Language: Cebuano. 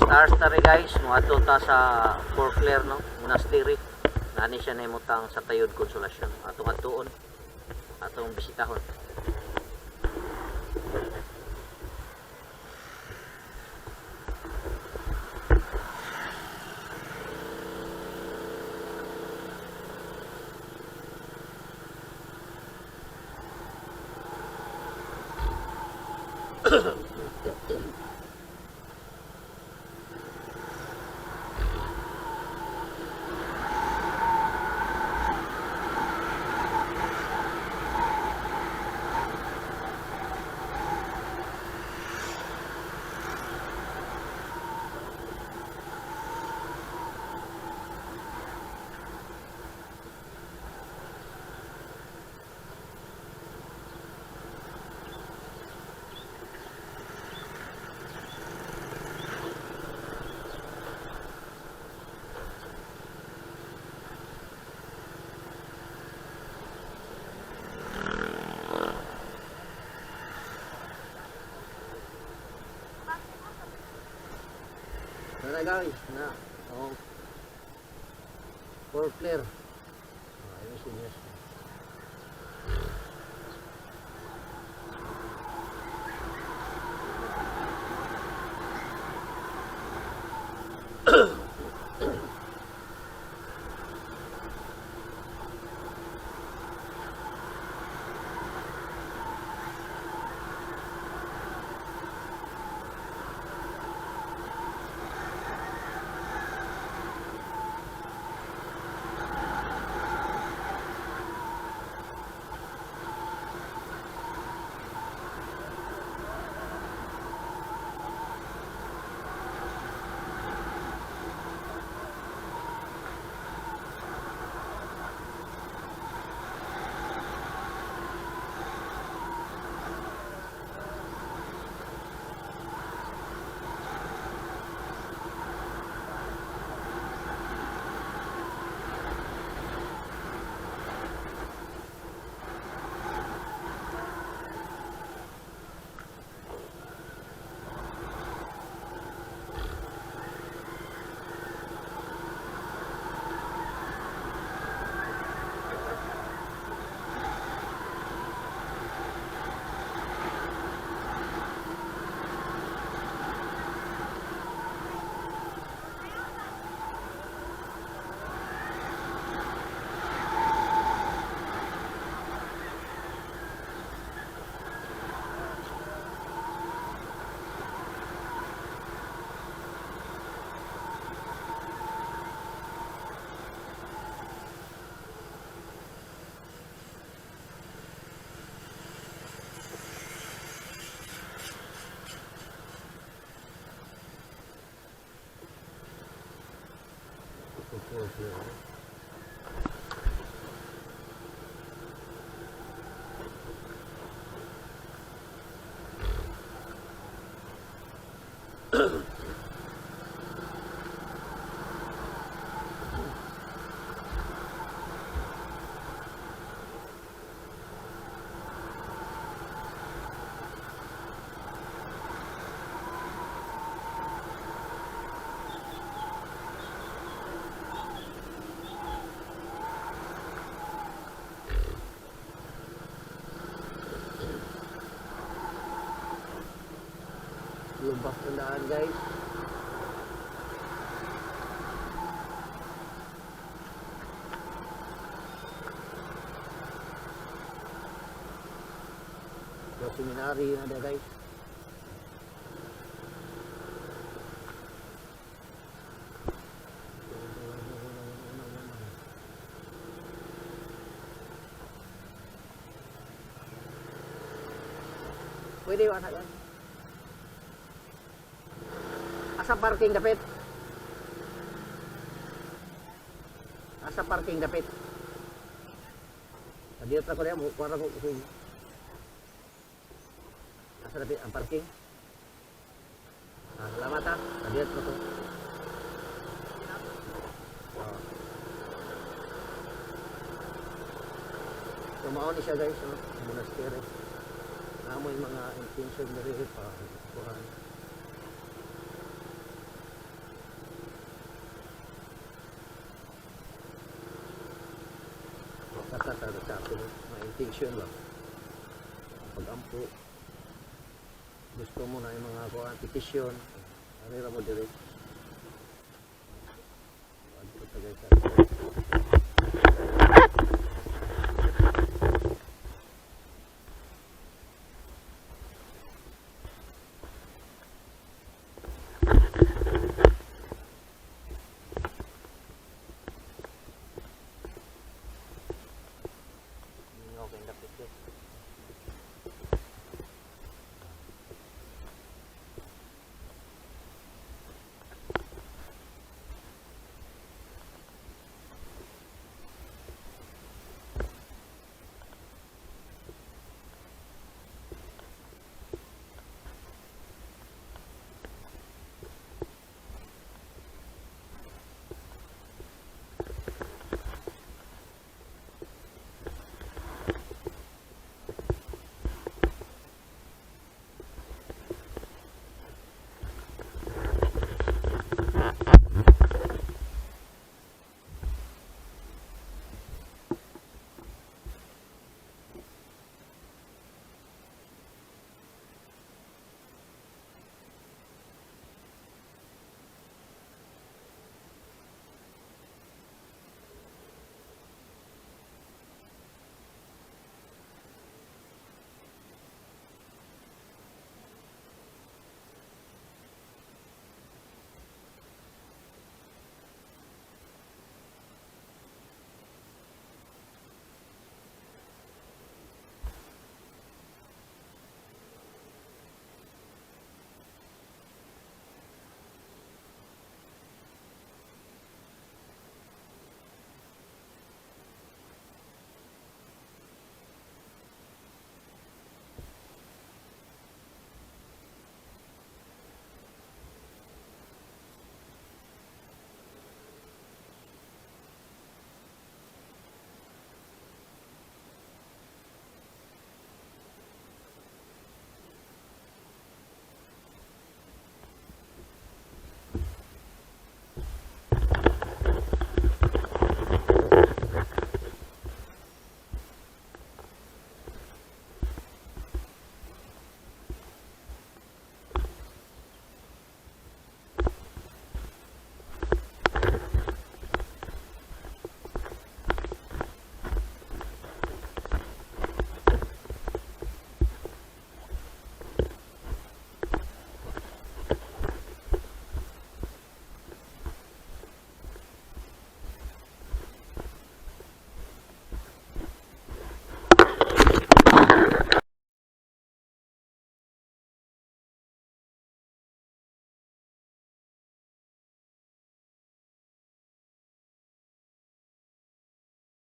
6 hours ta rin, guys. Muadto ta sa Poor Clare, no? Monastery. Nani siya nahimutang sa Tayod, Consolacion. Atong adtuon. Atong bisitahon. Tara, guys, na. Oh. Poor Clare. Ah, ayun si Yes. Poor Clare. Lubak ang daan, guys. So, seminary na da, guys. Pwede ba na? Asa parking dapit? Asa parking dapit? Dito ko niya, kuha ko. Asa dapit ang parking? Ah, salamat ha. Dito ko. Oh. So mao ni siya, guys, no? Monastery. Namoy mga intention diri pa kuan. ta sa chapel, mga intention ba. Pag-ampo, gusto mo na yung mga kuan petisyon, ari ra mo dire. Adto ta, guys, sa